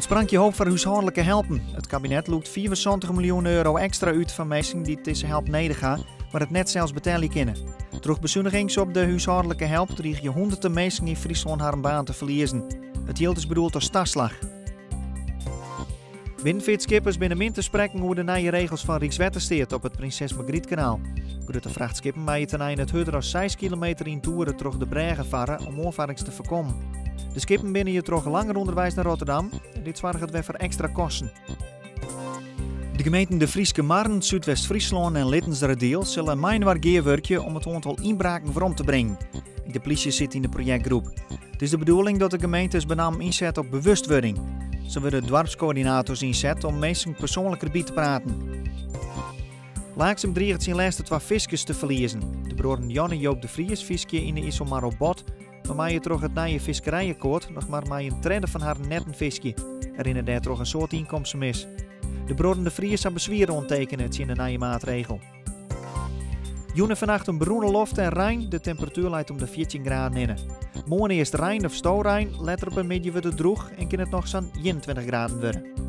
sprankje hoop foar húshâldlike helpen. It kabinet lûkt 75 miljoen euro ekstra út foar minsken dy't dizze help nedich ha, mar it net sels betelje kinne. Troch besunigings op de húshâldlike help driigje hûnderten minsken yn Fryslân harren baan te ferliezen. It jild is bedoeld as taslach. Binnenfeartskippers binne min te sprekken oer de nije regels fan Rykswettersteat op it Prinses Margrietkanaal. Grutte frachtskippen meie tenei net hurder as 6 kilometer yn 't oere troch de brêge farre om oanfarrings te foarkommen. De skippen binne hjirtroch langer ûnderweis nei Rotterdam en dit soarget wer foar ekstra kosten. De gemeenten De Fryske Marren, Súdwest-Fryslân en Littenseradiel sille mei-inoar gearwurkje om it oantal ynbraken werom te bringen. Ek de plysje sit yn de projektgroep. It is de bedoeling dat de gemeentes benammen ynsette op bewustwurding. Sa wurde doarpskoördinators ynset om minsken persoanliker by te praten. Laaksum driget syn lêste twa fiskers te ferliezen. De bruorren Jan en Joop de Vries fiskje yn de Iselmar op bot, mar meie troch it nije fiskerijakkoart noch mar mei in tredde fan harren netten fiskje en rinne dêrtroch in soad ynkomsten mis. De bruorren de Vries ha beswier oantekene tsjin de nije maatregel. Jûn en fannacht in berûne loft en rein. De temperatuer leit om de 14 graden hinne. Moarn earst rein of storein, letter op 'e middei wurdt it drûch en kin it noch sa'n 21 graden wurde.